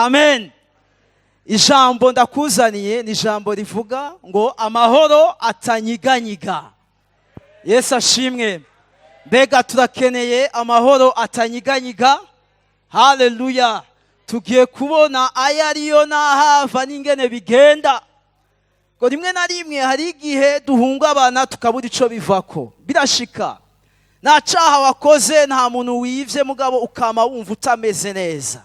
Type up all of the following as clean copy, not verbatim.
Amen. Ijambo ndakuzaniye ni ijambo rivuga ngo amahoro atanyiganyiga. Yesu ashimwe. Mbega turakeneye amahoro atanyiganyiga. Haleluya. Tugiye kubona ayo ariyo n'ahava n'ingene bigenda. Ngo rimwe na rimwe hari igihe duhungabana tukabura ico bivako. Birashika. Nta caha wakoze, nta muntu wivye, mugabo ukama wumva utameze neza.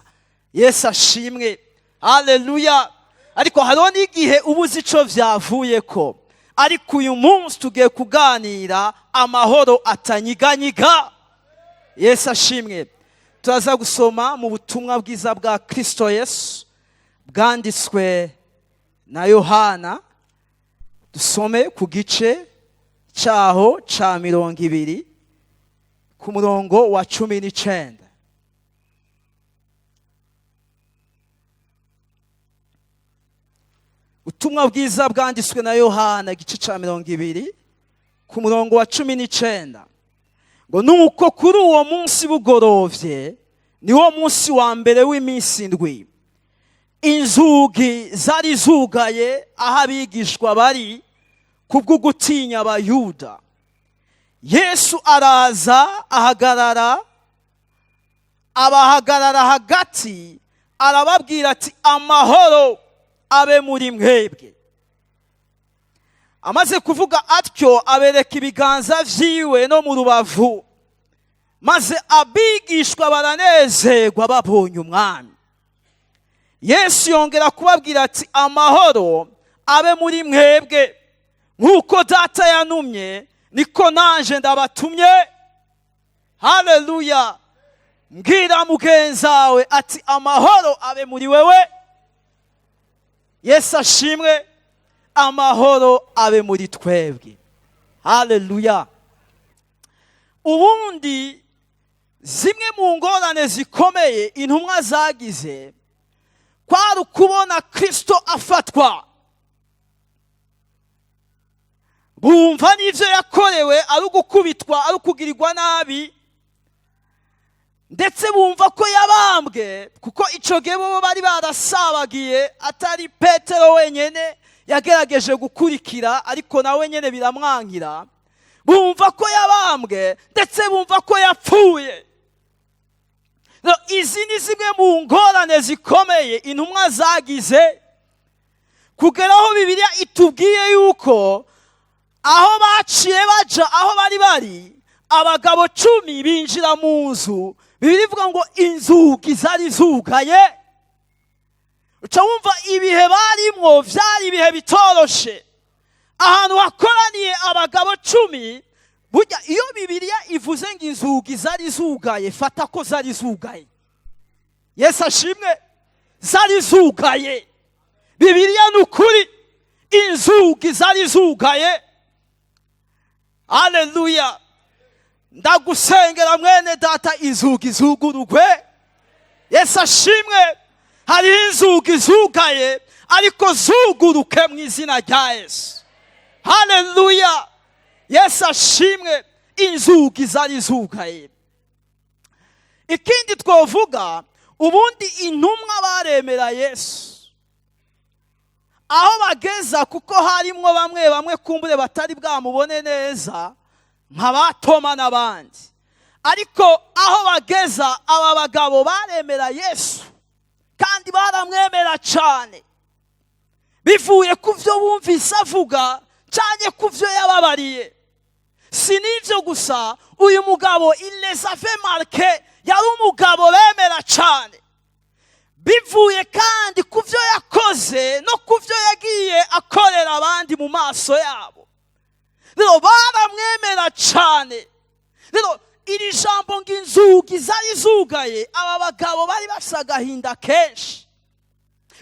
Yesu ashimwe. Haleluya. Ariko hariho n'igihe uba uzi ico vyavuyeko. Ariko uyu munsi tugiye kuganira amahoro atanyiganyiga. Yesu ashimwe. Turaza gusoma mu butumwa bwiza bwa Kristo Yesu bwanditswe na Yohana. Dusome ku gice cyaho ca 20 ku murongo wa 19. Ubutumwa bwiza bwanditswe na Yohana igice ca 20 ku murongo wa 19. Ngo nuko kuri uwo munsi bugorovye, niwo munsi wa mbere w'iminsi indwi, inzugi zari zugaye aho abigishwa bari kubw'ugutinya Abayuda. Yesu araza ahagarara, abahagarara hagati, arababwira ati amahoro abe muri mwebwe. Amaze kuvuga atyo abereka ibiganza vyiwe no mu rubavu, maze abigishwa baranezerwa babonye umwami. Yesu yongera kubabwira ati amahoro abe muri mwebwe, nk'uko data yantumye niko nanje ndabatumye. Haleluya. Mbwira mugenzawe ati amahoro abe muri wewe. Yesu ashimwe. Amahoro abe muri twebwe. Haleluya. Ubundi zimwe mu ngorane zikomeye intumwa zagize kwari ukubona Kristo afatwa, bumva n'ivyo yakorewe ari ugukubitwa, ari ukugirirwa nabi, ndetse bumva ko yabambwe, kuko ico gihe bo bari barasabagiye, atari Petero wenyene yagerageje gukurikira, ariko nawe nyene biramwankira. Bumva ko yabambwe, ndetse bumva ko yapfuye. Izi ni zimwe mu ngorane zikomeye intumwa zagize, kugera aho Bibiliya itubwiye yuko aho baciye baja, aho bari bari, abagabo 10 binjira mu nzu. Bibiliya ivuga ngo inzugi zari zugaye. Uca wumva ibihe barimwo vyari ibihe bitoroshe. Ahantu hakoraniye abagabo 10, burya iyo Bibiliya ivuze ngo inzugi zari zugaye, fata ko zari zugaye. Yesu ashimwe. Zari zugaye. Bibiliya ni ukuri, inzugi zari zugaye. Haleluya. Ndagusengera mwene data, inzugi zugurugwe. Yesu ashimwe. Hariho inzugi zugaye, ariko zuguruke mu izina rya Yesu. Haleluya. Yesu ashimwe. Inzugi zari zugaye. Ikindi twovuga, ubundi intumwa baremera Yesu aho bageza, kuko harimwo bamwe bamwe kumbure batari bwamubone neza nka ba Toma n'abandi, ariko aho bageza aba bagabo baremera Yesu kandi baramwemera cyane, bivuye ku byo bumvise avuga cyane, ku byo yababariye. Si n'ibyo gusa, uyu mugabo il les avait marqués, yari umugabo bemera cyane, bivuye kandi ku byo yakoze no ku byo yagiye akorera abandi mu maso yabo. Rero baramwemera cyane. Rero iri jambo ngo inzugi zari zugaye, aba bagabo bari bafise agahinda kenshi,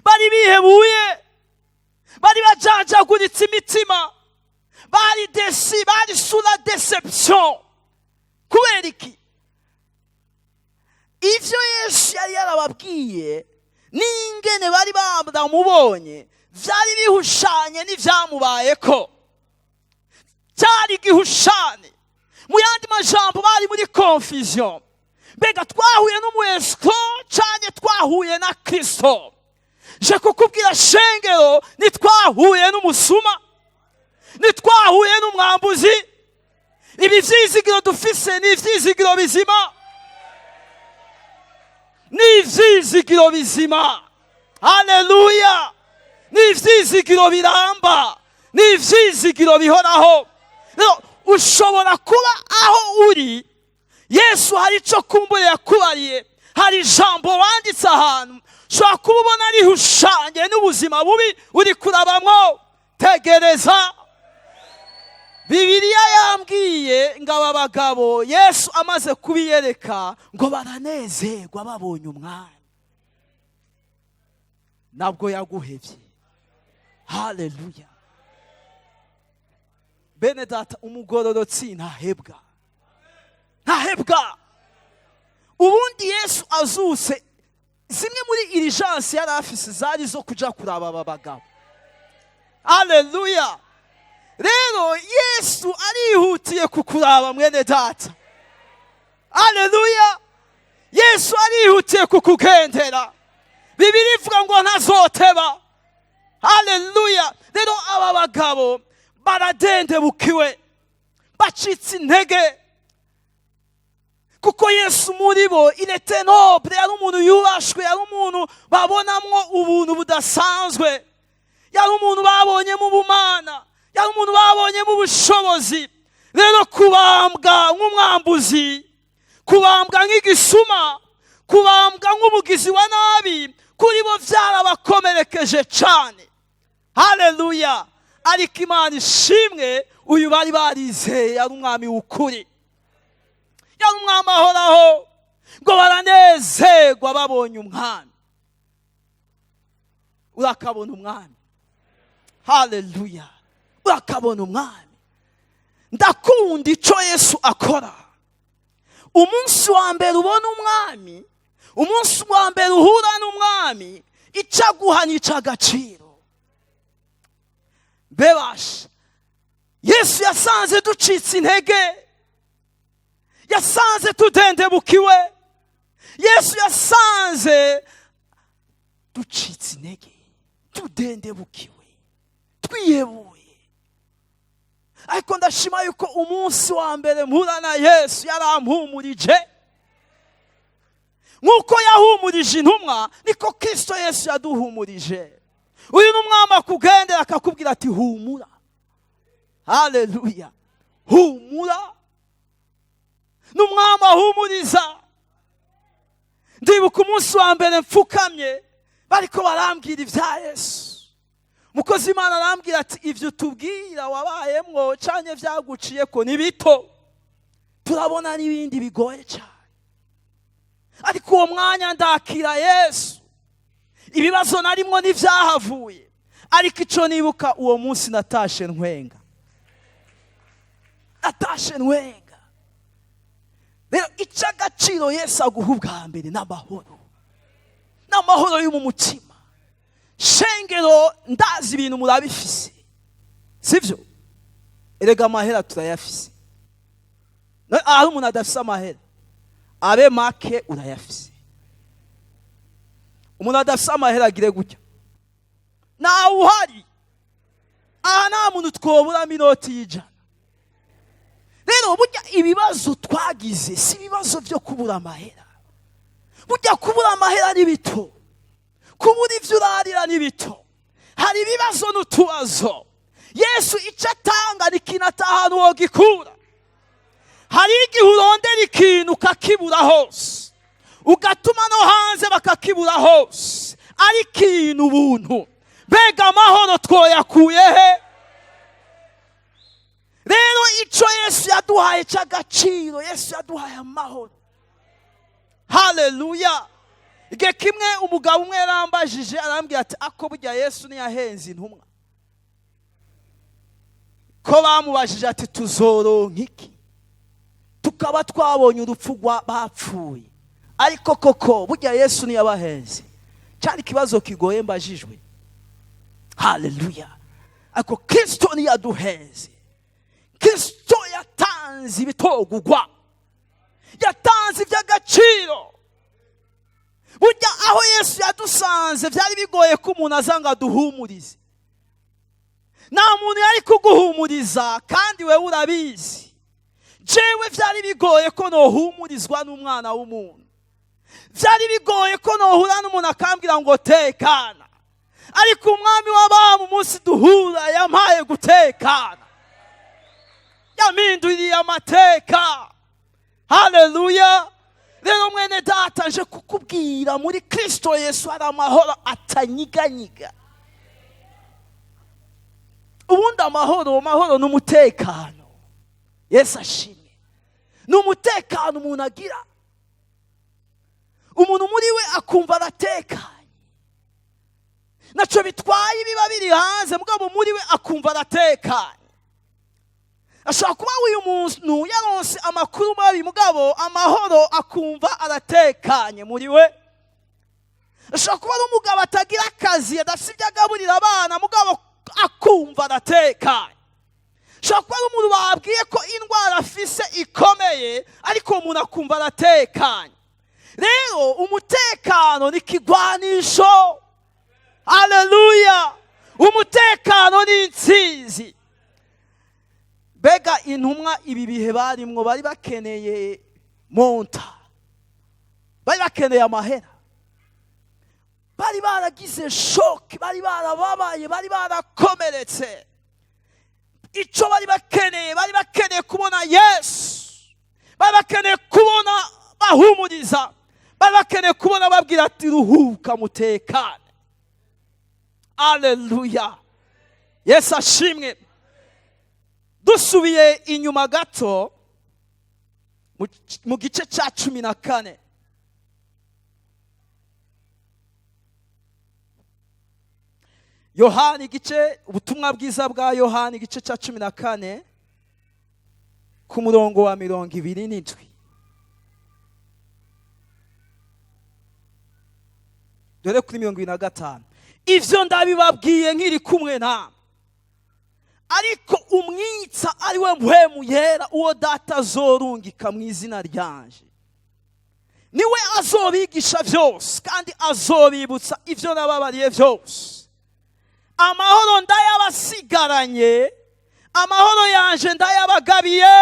bari bihebuye, bari bajanjaguritse imitima, bari desi, bari sous la déception. Kubera iki? Ivyo Yesu yari yarababwiye n'ingene bari baramubonye vyari bihushanye n'ivyamubayeko. Cyari gihushane. Mu yandi majambo bari muri confusion. Mbega twahuye n'umwesiko cyane, twahuye na Kirisito? Je kukubwira, shengero, ntitwahuye n'umusuma, ntitwahuye n'umwambuzi. Ibi byizigiro dufise ni ibyizigiro bizima, ni ibyizigiro bizima. Haleluya! Ni ibyizigiro biramba, ni ibyizigiro bihoraho. Rero ushobora kuba aho uri, Yesu hari icyo kumbure yakubariye, hari ijambo wanditse ahantu, ushobora kuba ubona rihushanye n'ubuzima bubi uri kurabamwo. Tegereza. Bibiliya yambwiye ngo aba bagabo Yesu amaze kubiyereka, ngo baranezerwa babonye Umwami. Ntabwo yaguhebye. Haleluya! Bene data, umugororotsi ntahebwa, ntahebwa. Ubundi Yesu azutse, zimwe muri urgence yari afise zari zo kuja kuraba aba bagabo. Haleluya! Rero Yesu arihutiye kukuraba, mwene data. Haleluya! Yesu arihutiye kukugendera. Bibiliya ivuga ngo ntazoteba. Haleluya! Rero aba bagabo baradendebukiwe, bacitse intege, kuko Yesu muri bo, il était noble, yari umuntu yubashwe, yari umuntu babonamwo ubuntu budasanzwe, yari umuntu babonyemo ubumana, yari umuntu babonyemo ubushobozi. Rero kubambwa nk'umwambuzi, kubambwa nk'igisuma, kubambwa nk'umugizi wa nabi, kuri bo byarabakomerekeje cyane. Haleluya! Ariko Imana ishimwe, uyu bari barizeye yari Umwami w'ukuri, yari Umwami ahoraho. Ngo baranezerwa babonye Umwami. Urakabona Umwami. Haleluya! Urakabona Umwami. Ndakunda icyo Yesu akora. Umunsi wa mbere ubona Umwami, umunsi wa mbere uhura n'Umwami, icyo aguha ni icy'agaciro. Bebasha, Yesu yasanze ducitse intege, yasanze tudendebukiwe. Yesu yasanze ducitse intege, tudendebukiwe, twiyebuye. Ariko ndashima yuko umunsi wa mbere mpura na Yesu, yarampumurije. Nk'uko yahumurije intumwa, niko Kirisito Yesu yaduhumurije. Uyu ni Umwami akugendera, akakubwira ati: "Humura." Haleluya! Humura. Ni Umwami ahumuriza. Ndibuka umunsi wa mbere mfukamye, bariko barambwira ibya Yesu. Umukozi Imana arambwira ati: "Ibyo utubwira wabayemwo canke byaguciye ko ni bito, turabona n'ibindi bigoye cyane." Ariko uwo mwanya ndakira Yesu, ibibazo narimwo ntibyahavuye. Ariko icyo nibuka, uwo munsi natashe ntwenga, natashe ntwenga. Rero icy'agaciro Yesu aguha ubwa mbere ni amahoro, ni amahoro yo mu mutima. Shengero, ndazi ibintu murabifise, sibyo? Erega amahera turayafise. Aho umuntu adafise amahera, abe make, urayafise. Umuntu adafise amahera agire gutya. Ntawe uhari aha, nta muntu twoburamo inoti y'100. Rero burya ibibazo twagize si ibibazo byo kubura amahera. Burya kubura amahera ni bito, kubura ibyo urarira ni bito. Hari ibibazo n'utubazo Yesu icyo atanga ni ikintu atahantu wogikura. Hari igihe urondera ikintu ukakibura hose, ugatuma no hanze bakakibura hose, ari ikintu ubuntu. Mbega amahoro twoyakuye he? Rero icyo Yesu yaduhaye cy'agaciro, Yesu yaduhaye amahoro. Haleluya! Igihe kimwe umugabo umwe yarambajije, arambwira ati: "Ako burya Yesu ntiyahenze intumwa?" Ko bamubajije ati: "Tuzoronka iki tukaba twabonye urupfu bapfuye?" Ariko koko burya Yesu ntiyabahenze. Cyari ikibazo kigoye mbajijwe. Haleluya! Ariko Kirisito ntiyaduhenze. Kirisito yatanze ibitogugwa. Yatanze iby'agaciro. Burya aho Yesu yadusanze byari bigoye ko umuntu aza ngo aduhumurize. Nta muntu yari kuguhumuriza kandi wewe urabizi. Jewe byari bigoye ko nohumurizwa n'umwana w'umuntu. Byari bigoye ko nohura n'umuntu akambwira ngo tekana. Ariko umwami w'abami umunsi duhura yampaye gutekana. Yampinduriye amateka. Haleluya. Rero mwene data, nje kukubwira muri Kristo Yesu hari amahoro atanyiganyiga. Ubundi amahoro, amahoro ni umutekano. Yesu ashimwe. Ni umutekano umuntu agira. Umuntu muri we akumva aratekanye. Naco bitwaye ibiba biri hanze, mugabo muri we akumva aratekanye. Ashobora kuba uyu muntu yaronse amakuru mabi, mugabo amahoro akumva aratekanye muri we. Ashobora kuba ari umugabo atagira akazi, adafite ibyo agaburira abana, mugabo akumva aratekanye. Ashobora kuba ari umuntu babwiye ko indwara afise ikomeye, ariko uwo muntu akumva aratekanye. Rero umutekano ni ikigwanisho. Haleluya. Umutekano ni intsinzi. Mbega intumwa ibi bihe barimwo bari bakeneye monta, bari bakeneye amahera, bari baragize choc, bari barababaye, bari barakomeretse. Ico bari bakeneye, bari bakeneye kubona Yesu, bari bakeneye kubona bahumuriza, bari bakeneye kubona babwira ati ruhuka mutekane. Haleluya. Yesu ashimwe. Dusubiye inyuma gato mu gice cya 14, Yohani igice, ubutumwa bwiza bwa Yohani igice cya 14 ku murongo wa 27. Dore kuri 75. Ivyo ndabibabwiye nkiri kumwe namwe, ariko umwitsa ari we mpwemu yera, uwo data azorungika mu izina ryanje, niwe azobigisha vyose kandi azobibutsa ivyo nababariye vyose. Amahoro ndayabasigaranye, amahoro yanje ndayabagabiye.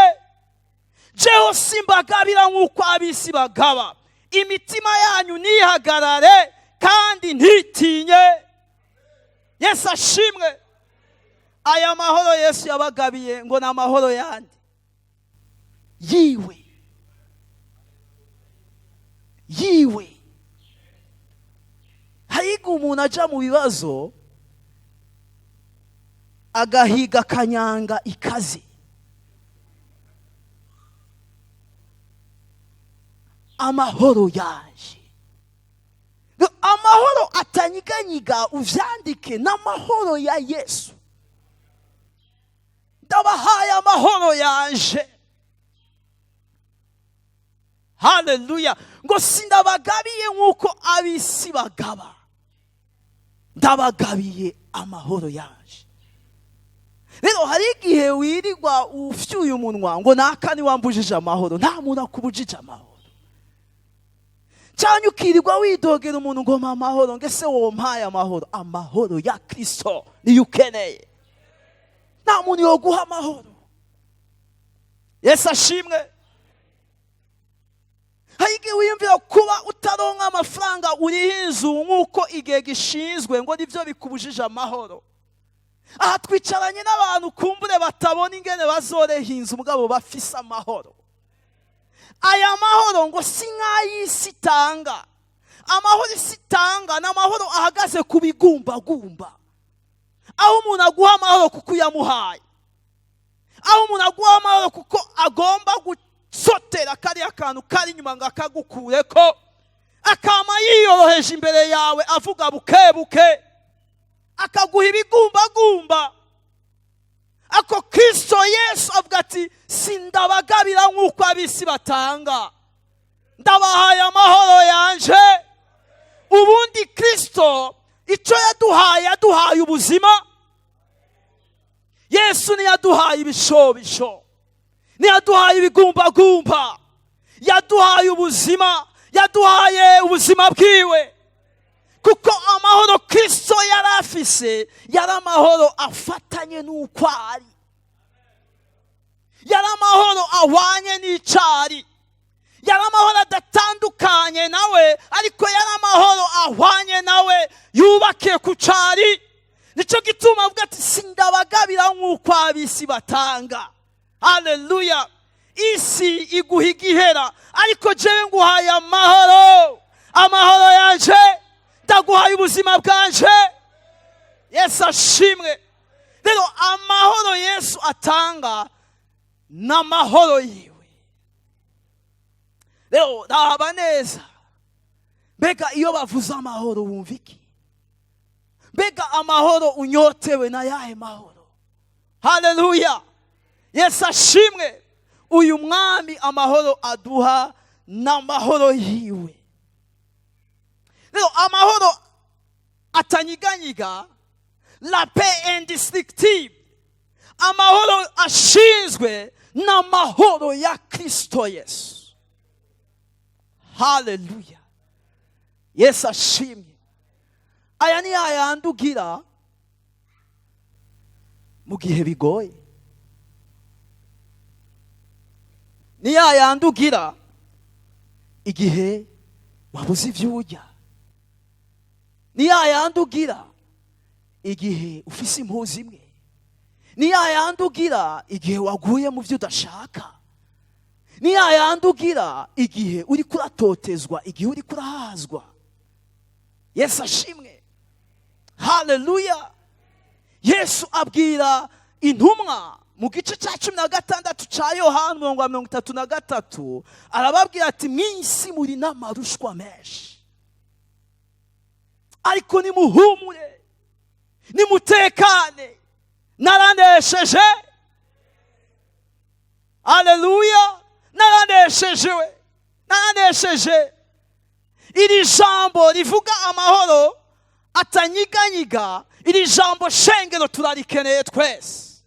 Jeho simbagabira nk'uko ab'isi bagaba. Imitima yanyu ntihagarare kandi ntitinye. Yesu ashimwe. Aya mahoro Yesu yabagabiye ngo ni amahoro yandi yiwe, yiwe. Hariga umuntu aja mu bibazo agahiga kanyanga ikaze. Amahoro yaje, amahoro atanyiganyiga, uvyandike, n'amahoro ya Yesu. Ndabahaye amahoro yanje. Haleluya. Ngo sindabagabiye nk'uko ab'isi bagaba, ndabagabiye amahoro yanje. Rero hari igihe wirirwa ufyuye umunwa ngo naka niwambujije amahoro. Nta muntu akubujije amahoro. Cyangwa ukirirwa widogera umuntu ngo mpa amahoro, ngo ese wompaye amahoro. Amahoro ya Kristo niyo ukeneye. Nta muntu yoguha amahoro. Yesu ashimwe. Hari igihe wiyumvira kuba utaronka amafaranga uriha inzu nk'uko igihe gishinzwe, ngo nibyo bikubujije amahoro. Aha twicaranye n'abantu kumbure batabona ingene bazoreha inzu, mugabo bafise amahoro. Aya mahoro ngo si nk'ay'isi itanga. Amahoro isi itanga ni amahoro ahagaze ku bigumbagumba. Aho umuntu aguha amahoro kuko uyamuhaye, aho umuntu aguha amahoro kuko agomba gusotera kariya kantu kari inyuma ngo akagukureko, akama yiyoroheje imbere yawe avuga buke buke, akaguha ibigumbagumba. Ako Kristo Yesu avuga ati sindabagabira nk'uko ab'isi batanga, ndabahaye amahoro yanje. Ubundi Kristo icyo yaduhaye, yaduhaye ubuzima. Yesu ntiyaduhaye ibishobisho, ntiyaduhaye ibigumbagumba. Yaduhaye ubuzima, yaduhaye ubuzima bwiwe, kuko amahoro Kristo yari afise yari amahoro afatanye n'uko ari, yari amahoro ahwanye n'icari, yari amahoro adatandukanye nawe, ariko yari amahoro ahwanye nawe, yubakiye ku cari. Nicyo gituma avuga ati: "Sindabagabira nk'uko ab'isi batanga." Haleluya! Isi iguha igihera, ariko jewe nguhaye amahoro, amahoro yanje, ndaguhaye ubuzima bwanje. Yesu ashimwe. Rero amahoro Yesu atanga ni amahoro yiwe. Rero raba neza, mbega iyo bavuze amahoro wumva iki? Mbega amahoro unyotewe na yahe mahoro? Haleluya, Yesu ashimwe. Uyu mwami amahoro aduha ni amahoro yiwe. Rero amahoro atanyiganyiga, la paix indestructible, amahoro ashinzwe n'amahoro ya Kristo Yesu. Haleluya, Yesu ashimwe. Aya ni yayandi ugira mu gihe bigoye, ni yayandi ugira igihe wabuze ibyo urya, ni yayandi ugira igihe ufise impuzu imwe, ni yayandi ugira igihe waguye mu byo udashaka, ni yayandi ugira igihe uri kuratotezwa, igihe uri kurahazwa. Yesu ashimwe, haleluya. Yesu abwira intumwa mu gice cya 16 cya Yohani, umurongo wa 33, arababwira ati: "Mu isi muri n'amarushwa menshi, ariko nimuhumure, nimutekane, naranesheje." Aleluya, naranesheje we, naranesheje. Iri jambo rivuga amahoro atanyiganyiga, iri jambo shengero turarikeneye twese,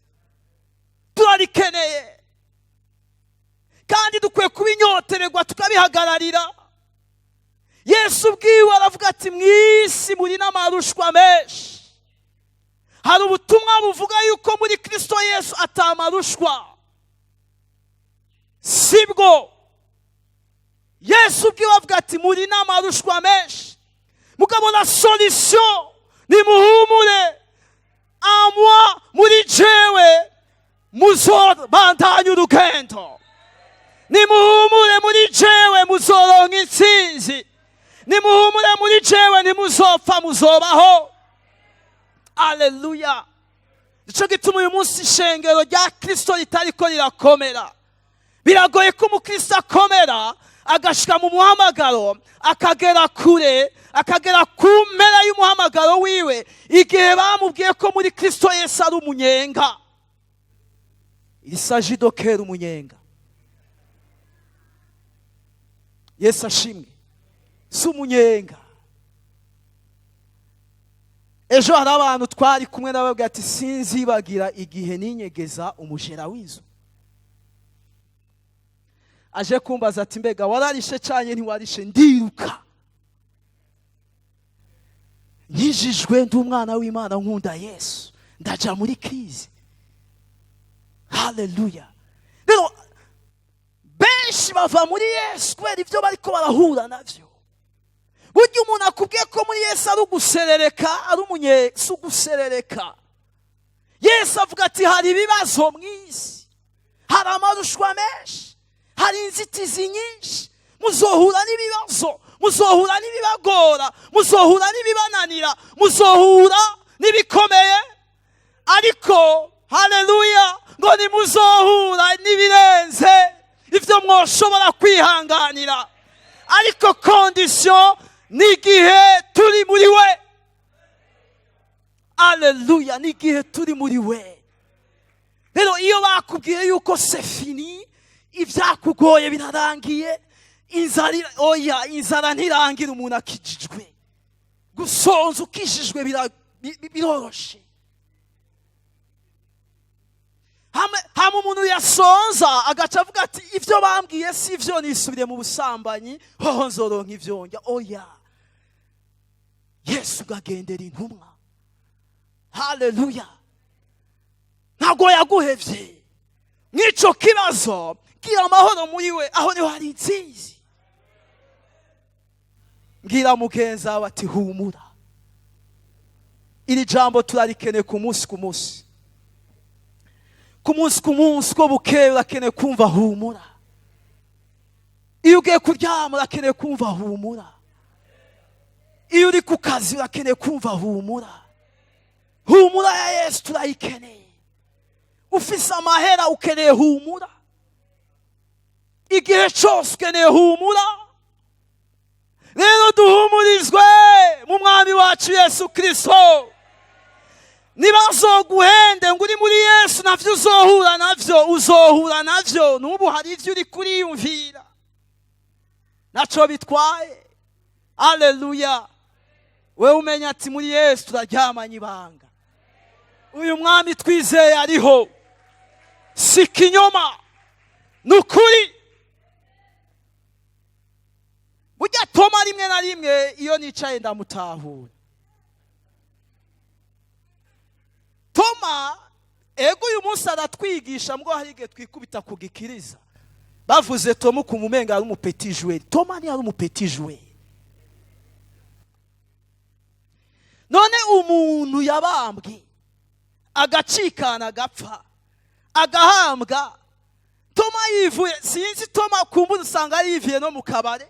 turarikeneye kandi dukwiye kubinyotererwa, tukabihagararira. Yesu ubwiwe aravuga ati: "Mu isi muri n'amarushwa menshi." Hari ubutumwa buvuga yuko muri Kristo Yesu atamarushwa, sibwo. Yesu ubwiwe avuga ati: "Muri n'amarushwa menshi, mugabo la solution, nimuhumure, amwa muri jewe muzobandanya urugendo, nimuhumure, muri jewe muzoronka intsinzi, nimuhumure, muri jewe ntimuzopfa, muzobaho." Aleluya! Nicyo gituma uyu munsi ishengero rya Kristo ritariko rirakomera. Biragoye ko umukristo akomera, agashika mu muhamagaro, akagera kure, akagera ku mpera y'umuhamagaro wiwe, igihe bamubwiye ko muri Kristo Yesu ari umunyenga. Il s'agit de quel umunyenga? Yesu ashimwe, si umunyenga. Ejo hari abantu twari kumwe nababwira ati: "Sinzibagira igihe ninyegeza umujera w'inzu." Aje kumbaza ati: "Mbega wararishe cyane, ntiwarishe?" Ndiruka, nkijijwe, ndi umwana w'Imana, nkunda Yesu, ndaja muri crise. Haleluya! Rero benshi bava muri Yesu kubera ibyo bariko barahura navyo. Burya umuntu akubwiye ko muri Yesu ari uguserereka, ari umunye, si uguserereka. Yesu avuga ati: "Hari ibibazo mu isi, hari amarushwa menshi, hari inzitizi nyinshi, muzohura n'ibibazo, muzohura n'ibibagora, muzohura n'ibibananira, muzohura n'ibikomeye, ariko haleluya, ngo nimuzohura n'ibirenze ibyo mwoshobora kwihanganira." Ariko condition ni igihe turi muri we. Aleluya, ni igihe turi muri we. Rero iyo bakubwiye yuko c'est fini, ibyakugoye birarangiye, inzara, oya, inzara ntirangira umuntu akijijwe. Gusonza ukijijwe biroroshe. Hama Umuntu yasonza agaca avuga ati: "Ibyo bambwiye si byo, nisubire mu busambanyi, hoho nzoronka ibyo ndya." Oya, Yesu ugagendera intumwa. Haleluya! Ntabwo yaguhevye mw'ico kibazo. Gira amahoro muri we, aho niho hari intsinzi. Mbwira mugenzi wawe ati: "Humura." Iri jambo turarikeneye ku munsi ku munsi, ku munsi ku munsi. Uko bukeye urakeneye kumva "humura". Iyo ugiye kuryama urakeneye kumva "humura". Iyo uri ku kazi urakeneye kumva "humura". Humura ya Yesu turayikeneye. Ufise amahera ukeneye humura. Igihe cyose ukeneye humura. Rero duhumurizwe mu Mwami wacu Yesu Kirisito. Ntibazoguhende ngo uri muri Yesu navyo uzohura navyo. Uzohura navyo. N'ubu hari ivyo uri kuriyumvira, naco bitwaye. Aleluya! Wewe umenya ati: "Muri Yesu turaryamanye ibanga. Uyu Mwami twizeye ariho, si ikinyoma, ni ukuri." Burya Toma, rimwe na rimwe iyo nicaye ndamutahura. Toma, ego, uyu munsi aratwigisha mbwo hari igihe twikubita ku gikiriza. Bavuze Toma ukumva umenga ari umu petit joueur. Toma ntiyari umu petit joueur. None umuntu yabambwe, agacikana, agapfa, agahambwa, Toma yivuye, sinzi Toma kumbura usanga yivuye no mu kabare,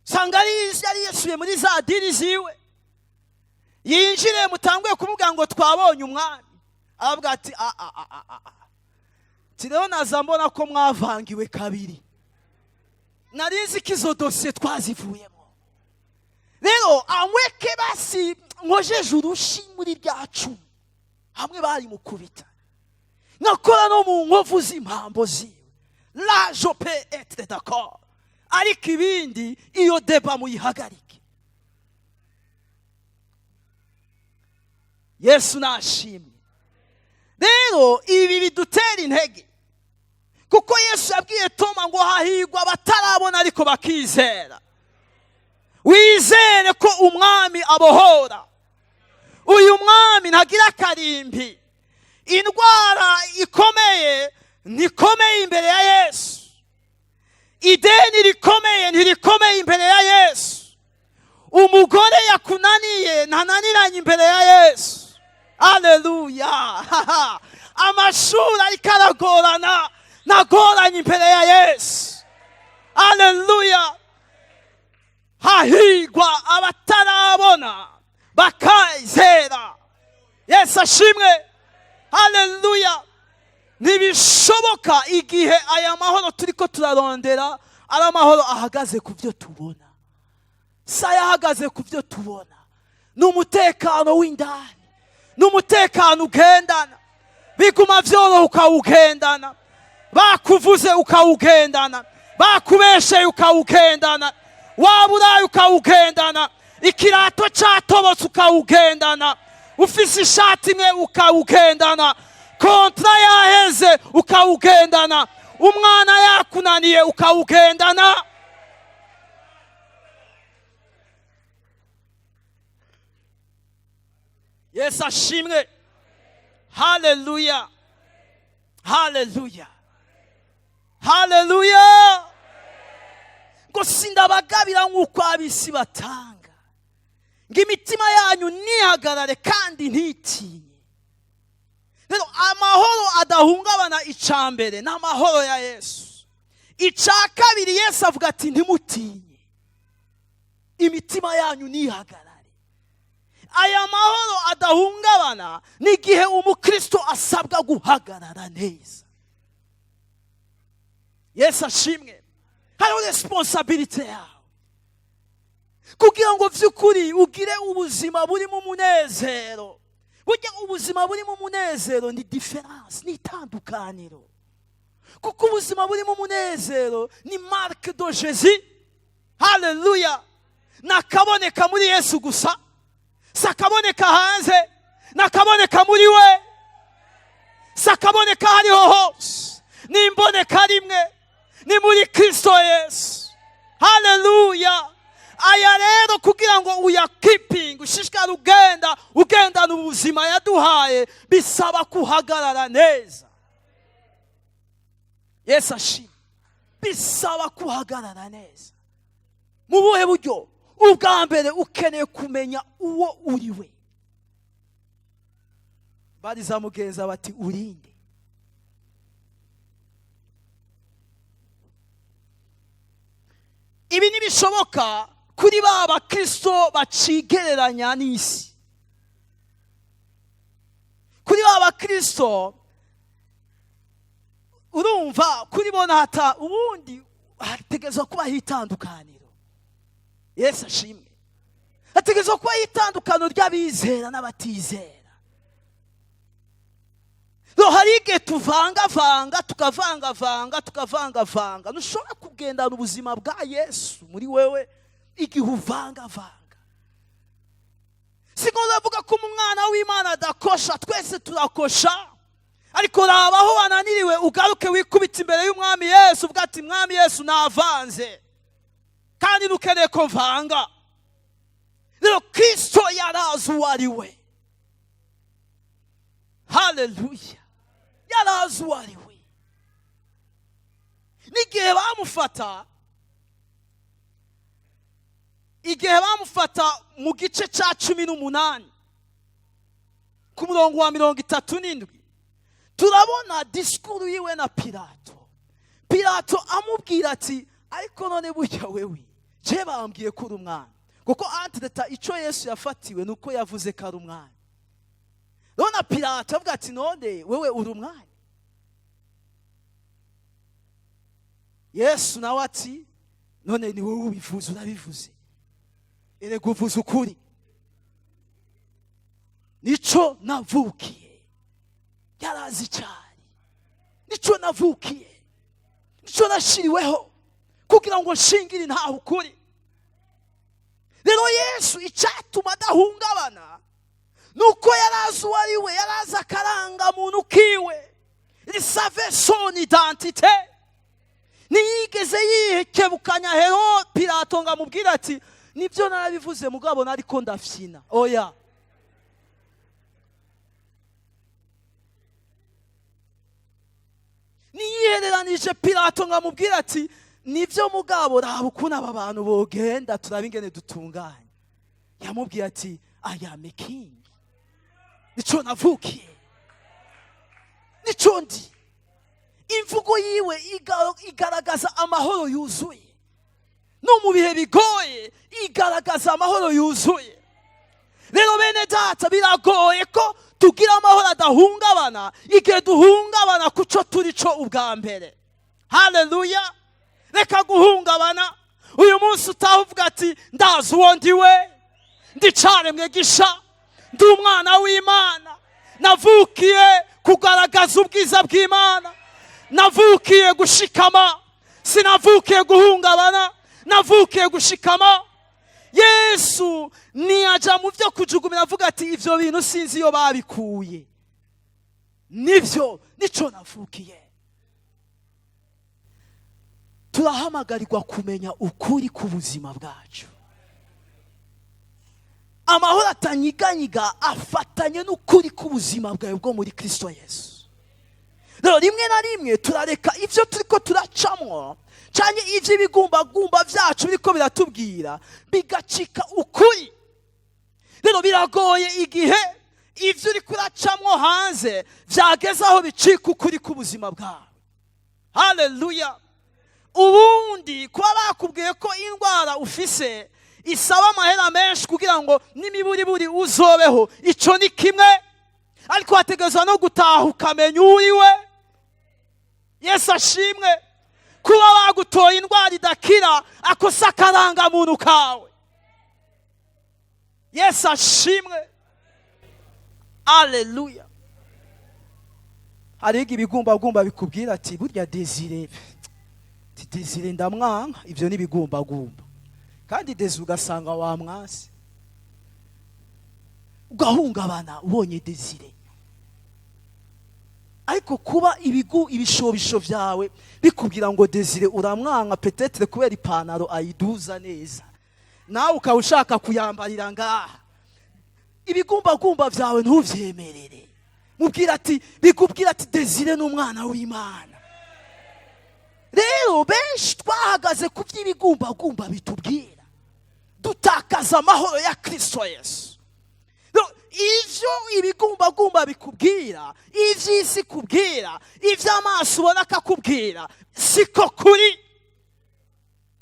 usanga yari yisubiye muri za diri ziwe, yinjire mutanguye kumubwira ngo: "Twabonye Umwami." Aravuga ati: "A a a a a, ati rero naza mbona ko mwavangiwe kabiri, nari nzi ko izo dosiye twazivuyemo. Rero anweke basi nkojeje urushi muri rya cumu hamwe bari mukubita, nkakora no mu nkovu z'impambo ziwe, là je peux être d'accord, ariko ibindi, iyo débat muyihagarike." Yesu nashimwe. Rero ibi bidutera intege, kuko Yesu yabwiye Toma ngo: "Hahigwa abatarabona ariko bakizera." Wizere ko Umwami abohora. Uyu Mwami ntagira akarimbi. Indwara ikomeye ntikomeye imbere ya Yesu. Ideni rikomeye ntirikomeye imbere ya Yesu. Umugore yakunaniye ntananiranye imbere ya Yesu. Aleluya! Amashuri ariko aragorana ntagoranye imbere ya Yesu. Aleluya! Hahigwa abatarabona bakizera. Yesu ashimwe. Haleluya! Ntibishoboka igihe aya mahoro turi ko turarondera ari amahoro ahagaze ku byo tubona. Si ayahagaze ku byo tubona, ni umutekano w'indani, ni umutekano ugendana. Biguma byoroha ukawugendana, bakuvuze ukawugendana, bakubesheye ukawugendana, waba uraye ukawugendana, ikirato cyatobotse ukawugendana, ufise ishati imwe ukawugendana, contrat yaheze ukawugendana, umwana yakunaniye ukawugendana. Yesu ashimwe. Haleluya, haleluya, haleluya! Ngo: "Sindabagabira nk'uko ab'isi batanga. Ngo imitima yanyu ntihagarare kandi ntitinye." Rero amahoro adahungabana, icya mbere ni amahoro ya Yesu. Icya kabiri, Yesu avuga ati: "Ntimutinye, imitima yanyu ntihagarare." Aya mahoro adahungabana ni igihe umukristo asabwa guhagarara neza. Yesu ashimwe. Hariho responsabilité yawe kugira ngo by'ukuri ugire ubuzima burimo umunezero. Burya ubuzima burimo umunezero ni différence, ni itandukaniro, kuko ubuzima burimo umunezero ni marque de Jésus. Haleluya! Nakaboneka muri Yesu gusa, si akaboneka hanze, nakaboneka muri we. Si Sakaboneka hariho hose, nimboneka rimwe, ni muri Kristo Yesu. Haleluya! Aya rero, kugira ngo uyakipinge, ushishikare ugenda ugendana ubuzima yaduhaye, bisaba kuhagarara neza. Yesu ashima. Bisaba kuhagarara neza mu buhe buryo? Ubwa mbere, ukeneye kumenya uwo uri we. Bariza mugenza bati: "Urinde?" Ibi ntibishoboka kuri ba bakristo bacigereranya n'isi, kuri ba bakristo urumva kuri bo hata ubundi hategerezwa kubaho itandukaniro. Yesu ashimwe. Hategerezwa kubaho itandukaniro ry'abizera n'abatizera. Rero hari igihe tuvangavanga, tukavangavanga, tukavangavanga. Ntushobora kugendana ubuzima bwa Yesu muri wewe igihe uvangavanga. Si ngombwa avuga ko umwana w'Imana adakosha. Twese turakosha, ariko raba aho wananiriwe, ugaruke wikubita imbere y'Umwami Yesu, uvuga ati: "Mwami Yesu, navanze kandi ntukeneye ko mvanga." Rero Kirisito yarazi uwo ari we. Haleluya! Yarazi uwo ari we. N'igihe bamufata, igihe bamufata mu gice cya 18 ku murongo wa 37, turabona disikuru yiwe na Pilato. Pilato amubwira ati: "Ariko none burya wewe je bambwiye ko uri umwana." Kuko antireta icyo Yesu yafatiwe ni uko yavuze ko ari umwana. None Pilato avuga ati: "None wewe uri umwana?" Yesu nawe ati: "None ni wowe ubivuze, urabivuze, erega uvuze ukuri. Nico navukiye." Yarazi cyane: "Nico navukiye, nico nashyiriweho kugira ngo nshingire ntaho ukuri." Rero Yesu icyatuma adahungabana ni uko yarazi uwo ari we, yarazi akarangamuntu kiwe, il savait son identité. Ntiyigeze yikebukanya hero Pilato ngo amubwire ati: "Nibyo narabivuze, mugabo nariko ndafyina." Oya. Ntiyihereranije Pilato ngo amubwire ati: "Nibyo, mugabo raba ukuntu aba bantu bogenda, turabe ingene dutunganye." Yamubwiye ati: "I am a king, nico navukiye, nico ndi." Imvugo yiwe igaragaza amahoro yuzuye. No mu bihe bigoye igaragaza amahoro yuzuye. Rero bene data, biragoye ko tugira amahoro adahungabana igihe duhungabana kuco turi co ubwa mbere. Haleluya! Reka guhungabana. Uyu munsi utaha uvuga ati: "Ndazi uwo ndi we, ndi caremwe gisha, ndi umwana w'Imana, navukiye kugaragaza ubwiza bw'Imana, navukiye gushikama, sinavukiye guhungabana, navukiye gushikama." Yesu ntiyajya mu byo kujugumira, avuga ati: "Ibyo bintu sinzi iyo babikuye, nibyo, nico navukiye." Turahamagarirwa kumenya ukuri k'ubuzima bwacu. Amahoro atanyiganyiga afatanye n'ukuri k'ubuzima bwawe bwo muri Kirisito Yesu. Rero rimwe na rimwe turareka ibyo turi ko turacamwo cyane, iby'ibigumbagumba byacu biriko biratubwira, bigacika ukuri. Rero biragoye igihe ibyo uri kuracamwo hanze byageze aho bicika ukuri k'ubuzima bwawe. Haleluya! Ubundi kuba bakubwiye ko indwara ufise isaba amahera menshi kugira ngo n'imiburiburi uzobeho, icyo ni kimwe, ariko hategerezwa no gutaha ukamenya uwo uri we. Yesu ashimwe. Kuba bagutoye indwara idakira, akosa akarangamuntu kawe. Yesu ashimwe. Aleluya! Hariho ibigumbagumba bikubwira ati: "Burya Desire, Desire ndamwanka." Ibyo ni ibigumbagumba. Kandi Desire ugasanga wamwasi, ugahungabana ubonye Desire. Ariko kuba ibigu ibishobisho byawe bikubwira ngo Desire uramwanka, peut-être kubera ipantaro ayiduza neza, nawe ukaba ushaka kuyambarira ngaha, ibigumbagumba byawe ntuvyemerere. Mubwira ati, bikubwira ati Desire ni umwana w'Imana. Rero benshi twahagaze ku by'ibigumbagumba bitubwira, dutakaza amahoro ya Kristo Yesu. Rero, ivyo ibigumbagumba bikubwira, ivy'isi kubwira, ivy'amaso ubona akakubwira, siko kuri.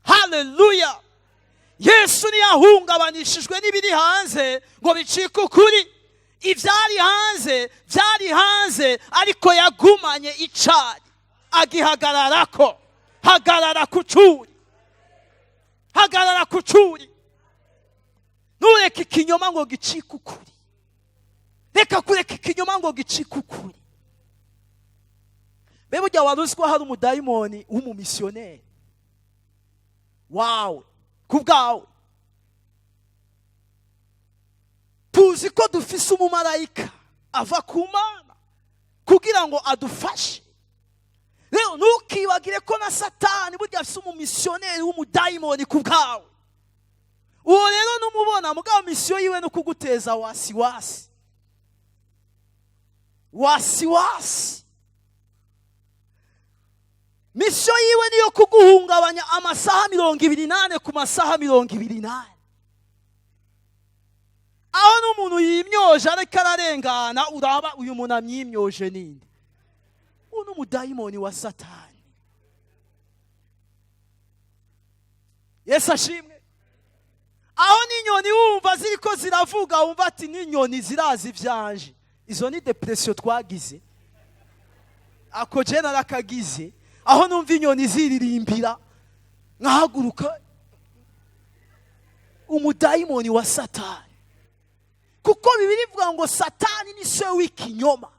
Haleluya! Yesu ntiyahungabanishijwe n'ibiri hanze ngo bicike ukuri. Ibyari hanze byari hanze, ariko yagumanye icari, agihagararako. Hagarara ku curi, hagarara ku curi. Ntureke ikinyoma ngo gicike ukuri. Reka kureka ikinyoma ngo gicike ukuri. Mbe burya wari uzi ko hari umudayimoni w'umumisiyoneri wawe ku bwawe? Tuzi ko dufise umumarayika ava ku Mana kugira ngo adufashe. Rero ntukibagire ko na Satani burya afise umumisiyoneri w'umudayimoni ku bwawe. Uwo rero numubona, mugabo mission yiwe no kuguteza wasiwasi, wasiwasi. Mission yiwe niyo kuguhungabanya amasaha 24 ku masaha 24. Aho n'umuntu yimyoje ariko ararengana, uraba uyu muntu amyimyoje ninde? Uwo ni umudayimoni wa Satani. Yesu ashimwe. Aho n'inyoni wumva ziriko ziravuga, wumva ati n'inyoni zirazi ivyanje. Izo ni dépression twagize, ako je narakagize. Aho numva inyoni ziririmbira nkahaguruka, umudayimoni wa Satani. Kuko Bibiliya ivuga ngo Satani ni se w'ikinyoma,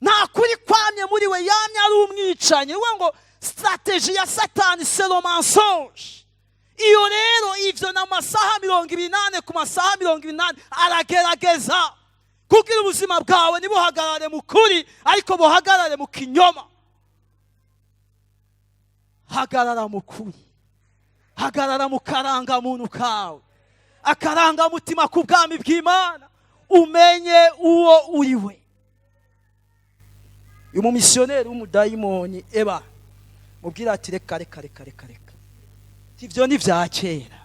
nta kuri kwamye muri we, yamye ari umwicanyi. Ni ngo stratégie ya Satani, c'est le mensonge. Iyo rero ivyo ni amasaha 24 ku masaha 24, aragerageza kugira ubuzima bwawe ntibuhagarare mu kuri, ariko buhagarare mu kinyoma. Hagarara mu kuri, hagarara mu karangamuntu kawe, akarangamutima ku bwami bw'Imana, umenye uwo uri we. Uyu mumisiyoneri w'umudayimoni, eba mubwira ati reka, reka, reka, reka, reka, ibyo ni bya kera.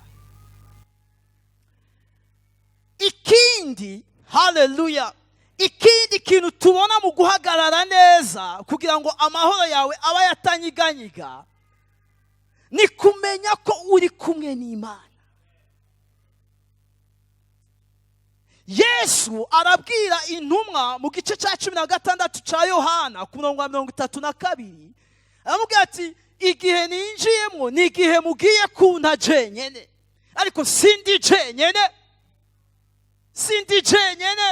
Ikindi, haleluya, ikindi kintu tubona mu guhagarara neza kugira ngo amahoro yawe aba yatanyiganyiga ni kumenya ko uri kumwe n'Imana. Yesu arabwira intumwa mu gice cya 16 cya Yohana ku murongo wa 32, aramubwira ati igihe ninjiyemo ni igihe mugiye kunta jenyene, ariko sindi jenyene, sindi jenyene.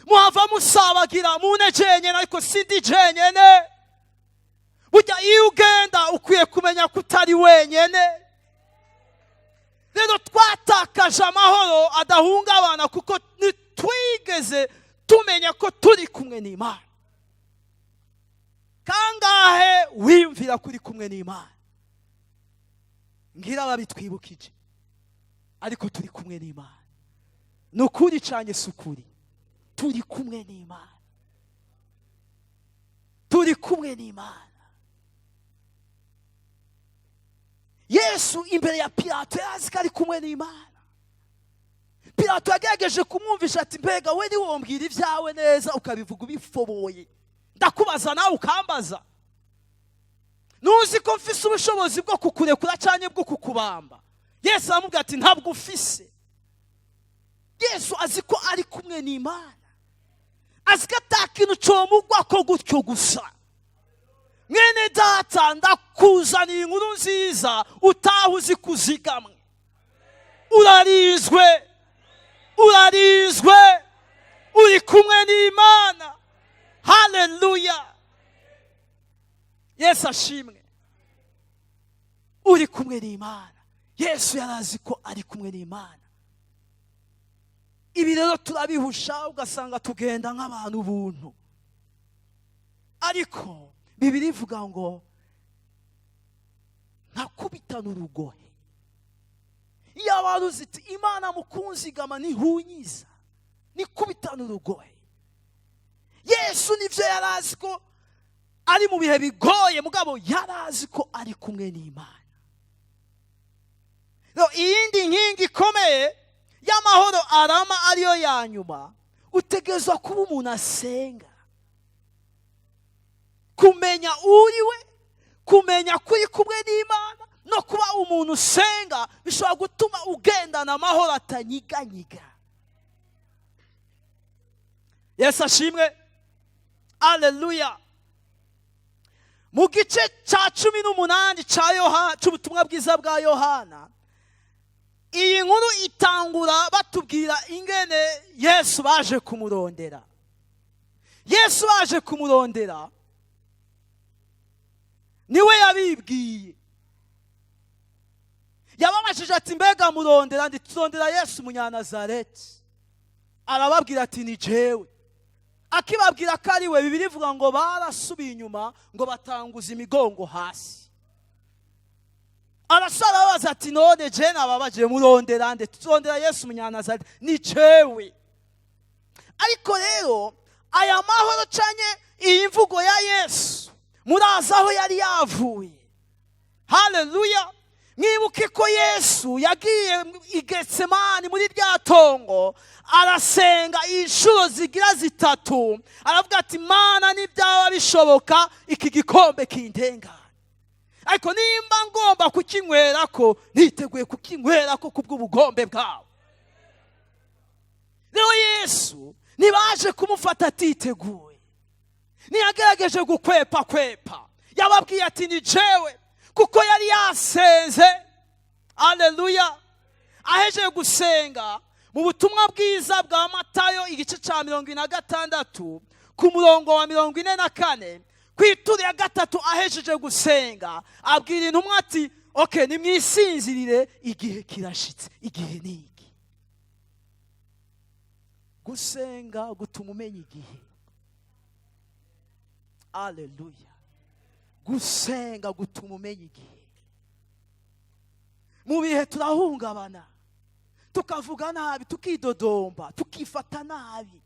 Muhava musabagira mune jenyene, ariko sindi jenyene. Burya iyo ugenda ukwiye kumenya ko utari wenyene. Rero twatakaje amahoro adahungabana kuko ntitwigeze tumenya ko turi kumwe n'Imana. Kangahe wiyumvira ko uri kumwe n'Imana? Ngira babitwibukije, ariko turi kumwe n'Imana. Ni ukuri cyane, si ukuri? Turi kumwe n'Imana, turi kumwe n'Imana. Yesu imbere ya Pilato yazi ko ari kumwe n'Imana. Pilato yagerageje kumwumvisha ati mbega we ntiwombwira ibyawe neza ukabivuga ubifoboye, ndakubaza nawe ukambaza, ntuzi ko mfise ubushobozi bwo kukurekura cyangwa bwo kukubamba? Yesu aramubwira ati ntabwo ufise. Yesu azi ko ari kumwe n'Imana, azi ko ata kintu comugwa ko gutyo gusa. Mwene data, ndakuzaniye inkuru nziza, utaha uzi kuzigamwe. Urarizwe, urarizwe, uri kumwe n'Imana. Haleluya, Yesu ashimwe. Uri kumwe n'Imana. Yesu yarazi ko ari kumwe n'Imana. Ibi rero turabihusha, ugasanga tugenda nk'abantu buntu. Ariko Bibiliya ivuga ngo nkakubitana urugohe. Iyo abantu uzi iti Imana mukunzigama ntihunyiza, nikubitana urugohe. Yesu nibyo, yari azi ko ari mu bihe bigoye, mugabo yari azi ko ari kumwe n'Imana. Rero iyindi nkingi ikomeye y'amahoro arama, ariyo ya nyuma, utegerezwa kuba umuntu asenga, kumenya uriwe, kumenya ko uri kumwe n'Imana no kuba umuntu usenga bishobora gutuma ugendana amahoro atanyiganyiga. Yesu ashimwe, aleluya. Mu gice cya 18 cya Yohana, cy'ubutumwa bwiza bwa Yohana, iyi nkuru itangura batubwira ingene Yesu baje kumurondera. Yesu baje kumurondera, niwe yabibwiye. Yababajije ati: "Mbega murondera?" Ndi "Turondera Yesu Umunyanazareti." Arababwira ati: "Ni jewe." Akibabwira ko ari we, Bibiliya ivuga ngo barasubiye inyuma, ngo batanguza imigongo hasi. Arasara, arababaza ati: "None je nababaje, murondera nde?" "Turondera Yesu Umunyanazareti." "Ni jewe." Ariko rero aya mahoro canye iyi mvugo ya Yesu, murazi aho yari yavuye. Haleluya! Mwibuke ko Yesu yagiye i Getsemani, muri rya tongo, arasenga inshuro zigira zitatu. Aravuga ati: "Mana, nibyaba bishoboka, iki gikombe kindengane, ariko nimba ngomba kukinywera ko, niteguye kukinywera ko kubw'ubugombe bwawe." Rero Yesu ntibaje kumufata atiteguye, ntiyagerageje gukwepa kwepa. Yababwiye ati: "Ni jewe," kuko yari yasenze. Aleluya! Ahejeje gusenga, mu butumwa bwiza bwa Matayo, igice cya 46, ku murongo wa 44, ku ituro ya gatatu, ahejeje gusenga, abwira intumwa ati: "Okay, nimwisinzirire, igihe kirashitse." Igihe ni iki? Gusenga gutuma umenya igihe. Aleluya! Gusenga gutuma umenya igihe. Mu bihe turahungabana, tukavuga nabi, tukidodomba, tukifata nabi,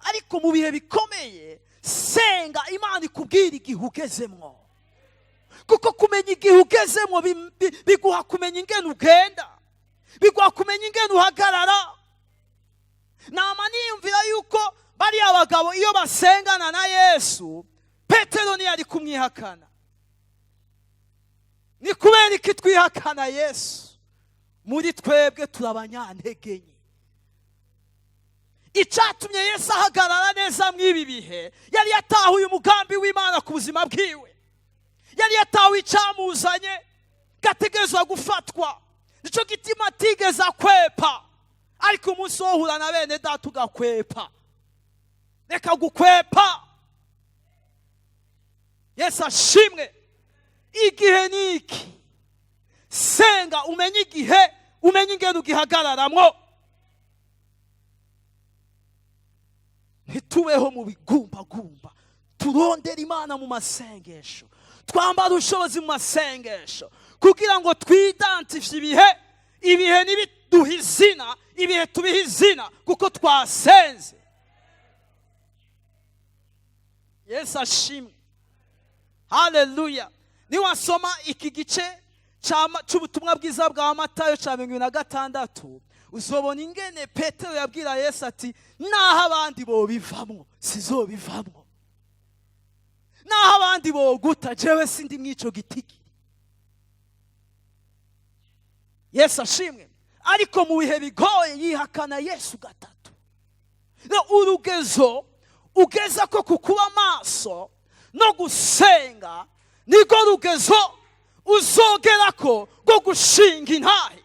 ariko mu bihe bikomeye senga, Imana ikubwira igihe ugezemwo, kuko kumenya igihe ugezemwo biguha kumenya ingene ugenda, biguha kumenya ingene uhagarara. Nama niyumvira yuko bariya bagabo iyo basengana na Yesu, Petero ntiyari kumwihakana. Ni kubera iki twihakana Yesu? Muri twebwe turi abanyantege nke. Icyatumye Yesu ahagarara neza mw'ibi bihe, yari yatahuye umugambi w'Imana ku buzima bwiwe, yari yatahuye icyamuzanye, gategerezwa gufatwa. Nicyo gituma atigeze akwepa. Ariko umunsi wo uhura na bene data ugakwepa, reka gukwepa. Yesu ashimwe! Igihe ni iki. Senga umenye igihe, umenye ingene ugihagararamwo. Ntitubeho mu bigumbagumba, turondere Imana mu masengesho, twambare ubushobozi mu masengesho, kugira ngo twidantifye ibihe. Ibihe ntibiduhe izina, ibihe tubihe izina kuko twasenze. Yesu ashimwe, haleluya! Niwasoma iki gice cy'ubutumwa bwiza bwa Matayo cya 46, uzobona ingene Petero yabwira Yesu ati: "Naho abandi bobivamwo, sizobivamwo. Naho abandi boguta, jewe sindi mw'ico gitigi." Yesu ashimwe! Ariko mu bihe bigoye yihakana Yesu gatatu. Rero urugezo ugeza ko ku kuba maso no gusenga, niko rugezo uzogera ko rwo gushinga intahe,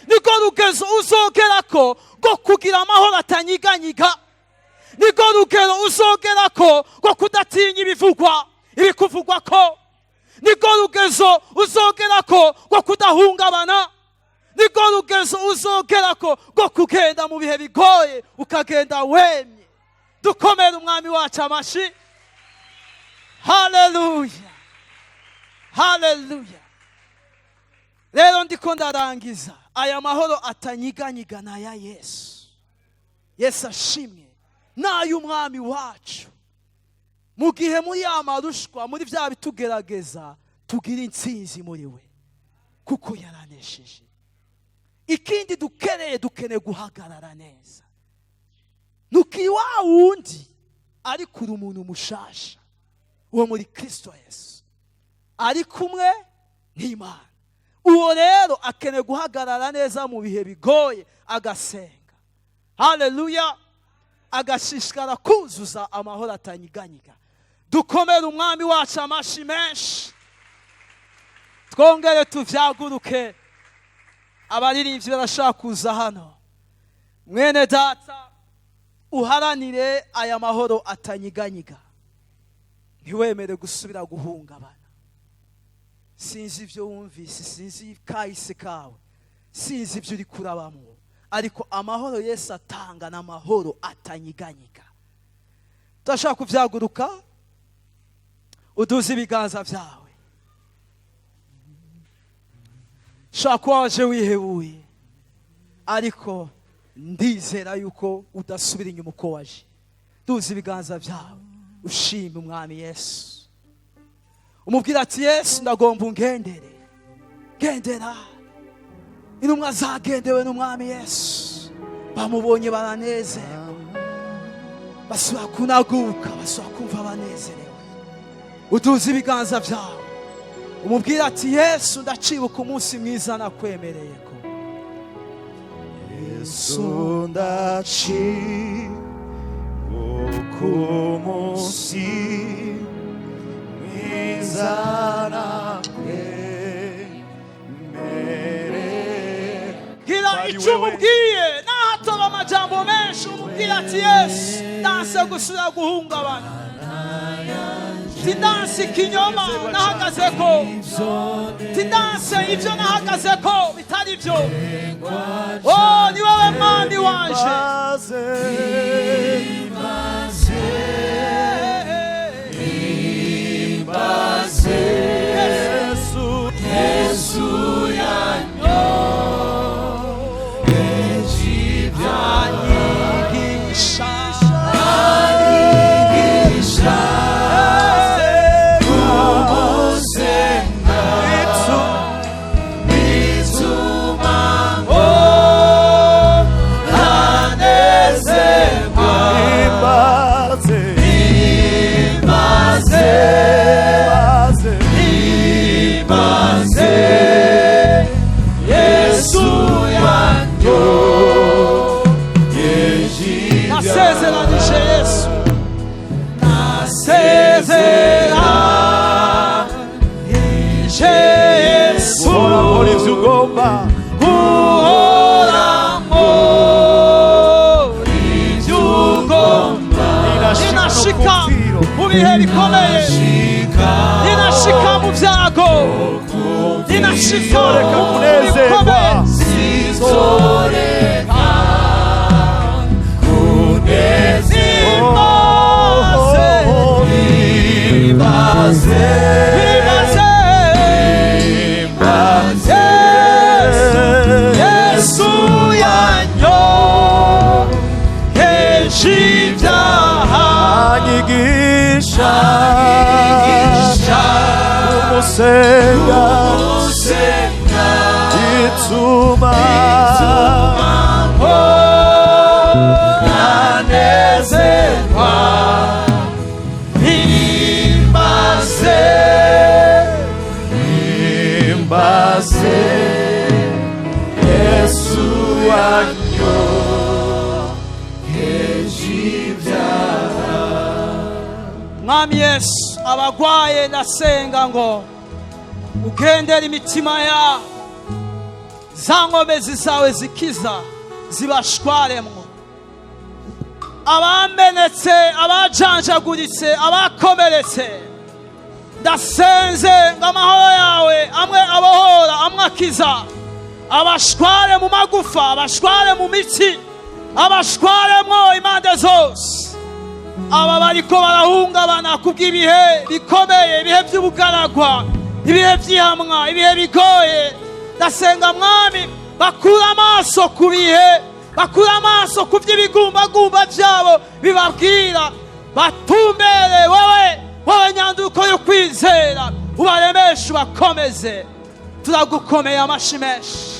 niko rugezo uzogera ko rwo kugira amahoro atanyiganyiga, niko rugero uzogera ko rwo kudatinya ibivugwa, ibikuvugwa ko, niko rugezo uzogera ko rwo kudahungabana, Niko rugezo uzogera ko rwo kugenda mu bihe bigoye, ukagenda wemye. Dukomere Umwami wacu amashi. Haleluya, haleluya! Rero ndiko ndarangiza. Aya mahoro atanyiganyiga ni aya Yesu. Yesu ashimwe. Ni ay'Umwami wacu. Mu gihe muri ya marushwa, muri bya bitugerageza, tugira intsinzi muri we, kuko yaranesheje. Ikindi dukeneye, dukeneye guhagarara neza. Ntukiri wa wundi, ariko uri umuntu mushasha uwo muri Kirisito Yesu, ari kumwe n'Imana. Uwo rero akeneye guhagarara neza mu bihe bigoye, agasenga, haleluya, agashishikara kuzuza amahoro atanyiganyiga. Dukomere Umwami wacu amashi menshi, twongere tuvyaguruke. Abaririmbyi barashaka kuza hano. Mwene data, uharanire aya mahoro atanyiganyiga, ntiwemere gusubira guhungabana. Sinzi ibyo wumvise, sinzi kahise kawe, sinzi ibyo uri kurabamo, ariko amahoro Yesu atanga ni amahoro atanyiganyiga. Turashaka kubyaguruka. Uduze ibiganza byawe. Ushobora kuba waje wihebuye, ariko ndizera yuko udasubira inyuma uko waje. Duze ibiganza byawe, ushime Umwami Yesu, umubwira ati: "Yesu, ndagomba ungendere." Gendera. Intumwa zagendewe n'Umwami Yesu, bamubonye baranezerwa, basubira kunaguka, basubira kumva banezerewe. Uduze ibiganza byawe, umubwira ati: "Yesu, ndacibuka umunsi mwiza nakwemereye ko." Yesu, ndacibuka umunsi mwiza nakwemereye. Gira Bari icyo wewe. umubwiye, nahatoba amajambo menshi. Umubwira ati: "Yesu, ndanse gusubira guhungabana. Tindanse ikinyoma nahagaze ko, tindanse ibyo nahagaze ko bitari byo. Oh, ni wowe Mwami wanje." Himbaze, himbaze Yesu, Yesu yanyogeje Anyigisha, anyigisha kumusenga, bituma oh, ntanezerwa. Himbaze, himbaze, himbaze Yesu yanyogeje. Nasezeranije Yesu, nasezeranije Yesu Guhora nkora ivyo ugomba, guhora nkora ibyo ugomba. Ninashika Ninashika no ku mu bihe bikomeye, ninashika mu byago, ninashika Sinzoreka mu kunezerwa. bikomeye. Sinzoreka kunezerwa. Himbaze, Himbaze, himbaze himbaze Yesu yanyogeje ibyaha, anyigisha kumusenga, ituma nanezerwa. Himbaze, himbaze Yesu wanyogeje ibyaha. Mwami Yesu, abagwaye ndasenga ngo ugendere imitima yabo, za nkomezi zawe zikiza zibashwaremwo. Abamenetse, abajanjaguritse, abakomeretse, ndasenze ngo amahoro yawe amwe abohora, amwe akiza, Abashware mu magufa, abashware mu mitsi, abashwaremwo impande zose. Aba bariko barahungabana kubw'ibihe bikomeye, ibihe by'ubugaragwa, ibihe by'ihamwa, ibihe bigoye. Ndasenga, Mwami, bakura amaso ku bihe, bakura amaso ku by'ibigumbagumba byabo bibabwira, batumbere wowe, wowe nyanduko yo kwizera. Ubaremeshe, ubakomeze. Turagukomeye amashi menshi.